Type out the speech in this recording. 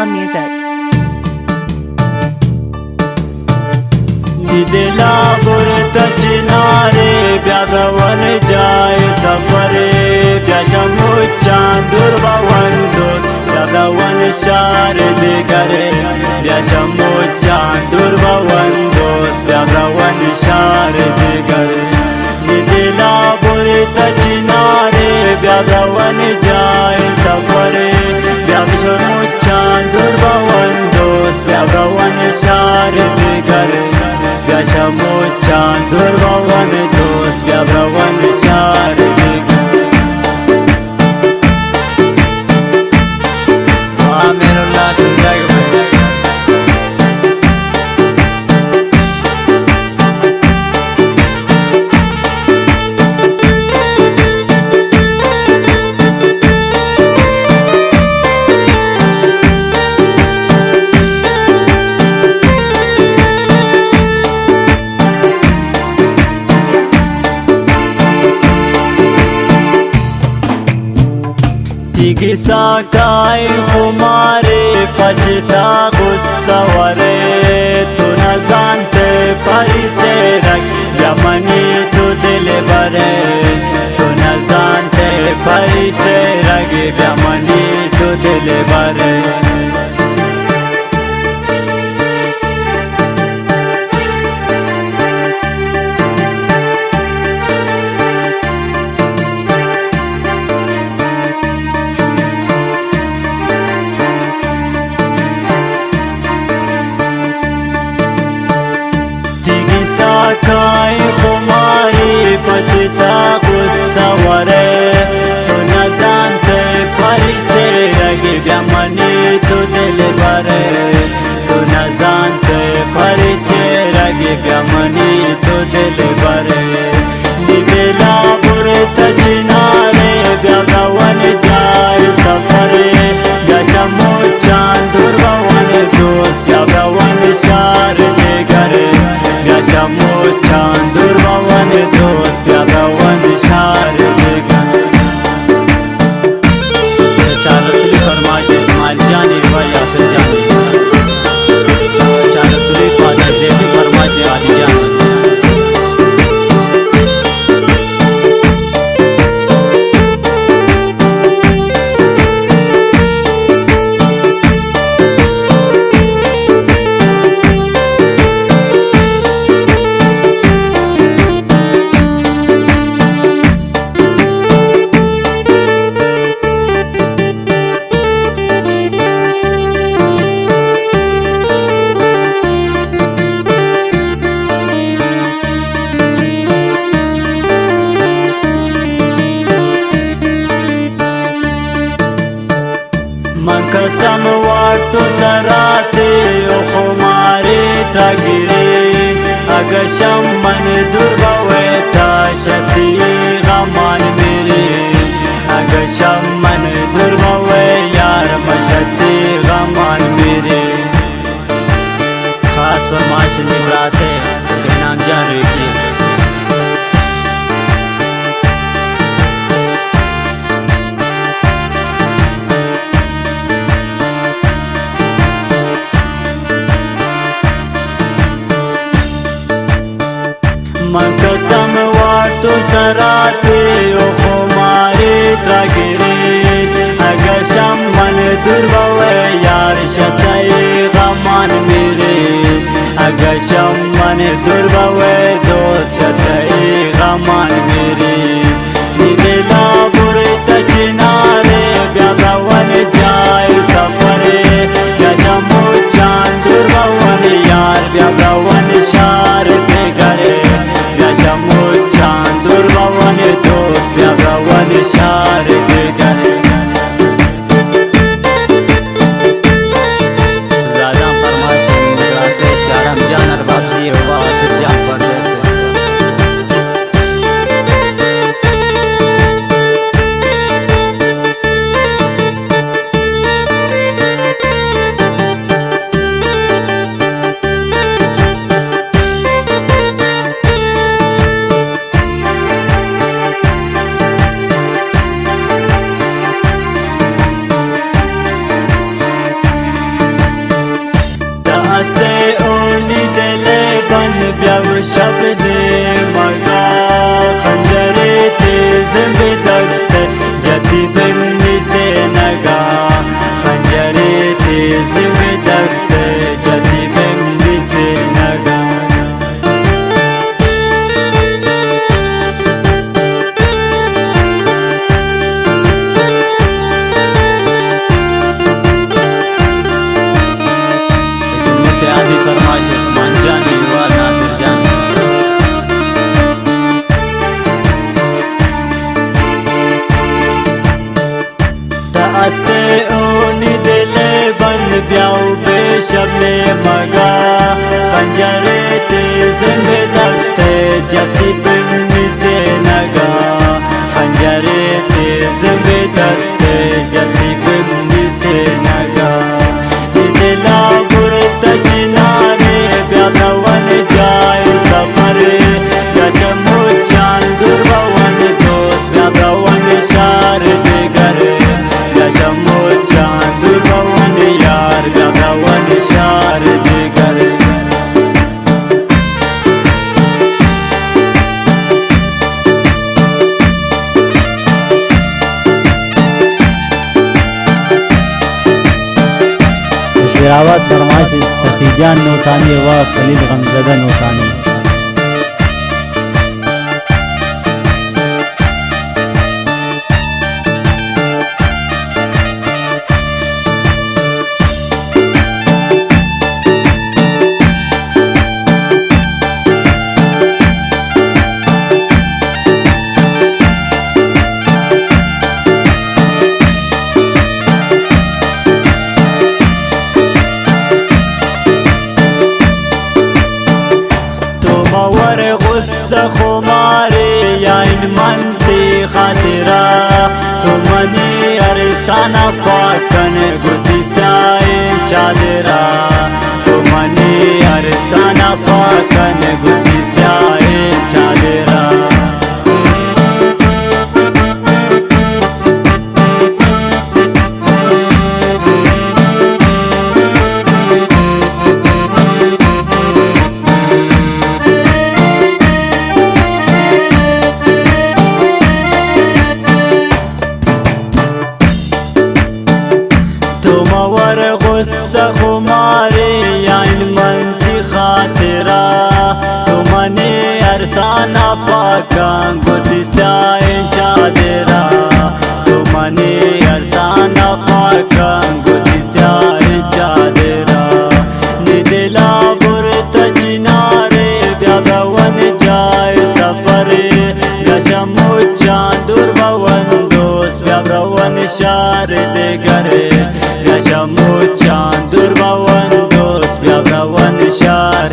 Music. نی دلا برت چنارے، بیا روان جائے سفرے، بیا شموچان دور بوان دوست، بیا روان شار دگرے، بیا شموچان دور بوان دوست، بیا روان شار دگرے. نی دلا برت چنارے، بیا روان جائے سفرے، بیا شموچان دور بوان دوست، بیا روان شار دگرے، بیا شموچان دور بوان دوست، بیا روان شار دگرے. امیر اللہ زندگ بات. تیگی ساکائیں خمارے، پچتا غصہ ورے، تو نزانتے پری چیرگ بیا منی تو دل برے، تو نزانتے پری چیرگ بیا منی تو دل برے. تیگی ساکائیں خماری پچتا غصہ ورے، تو نزانتے پری چیرگ بیا منی تو دل برے، تو نزانتے پری چیرگ بیا منی تو دل برے. نی دلا برت چنارے، بیا روان جائے سفرے، بیا شموچان دور بوان دوست، بیا روان شار دگرے، بیا شموچان دور بوان دوست، بیا روان شار دگرے. چار رسولی فرمائش اسماعیل جان و یاسر جان. چار رسولی خواجہ زیتون فرمائش عالی جان. من قسم وارت تو سراتے و خمارے تگرے، اگہ شم من دور بوے تا شتی غمان میرے، اگہ شم من دور بوے یار مشتی غمان میرے. خاص فرمائش نی براسے بہنام جان ریکی. من قسم وارت تو سراتے و خمارے ترا گرے، اگہ شم من دور بوے یار شتئی غمان میرے، اگہ شم من دور بوے دوست شتئی غمان میرے. نی دلا برت چنارے، بیا روان جائے سفرے، بیا شموچان دور بوان یار، بیا روان شار دگرے، بیا شموچان دور بوان تیز بہ دست جتی بندی سے نگا۔ متحدی فرمائش عثمان جان و ناصر جان۔ تا استے اونی دل بند بیاو بے شب مگا، خنجر تیز بہ دست جتی بندی سے نگا، خنجر تیز بہ دست جتی بندی سے نگا۔ دلا برت چنارے بیا روان جائے سفرے، گشم مچان دور بوان دوست بیا روان شار دگرے، گشم مچان دور بوان یار بیا روان شار دگرے۔ شیر آواز فرمائش سخی جان نوتانی و خلیل غمزدہ نوتانی۔ تو مور غصہ خمارے یا ان من تی خاطرا، تو منی ارسانا پاکن گتی سیاہیں چادرا، تو منی ارسانا پاکن گتی سیاہیں چادرا۔ تو مور غصہ خمارے یا ان من تی خاطرا، تو منی ارسانا پاکاں گتی سیاہیں چادرا، تو منی ارسانا پاکاں گتی سیاہیں چادرا۔ نی دلا برت چنارے بیا روان جائے سفرے، گشم مچان دور بوان دوست بیا روان شار دگرے، گشم مچان دور بوان دوست بیا روان شار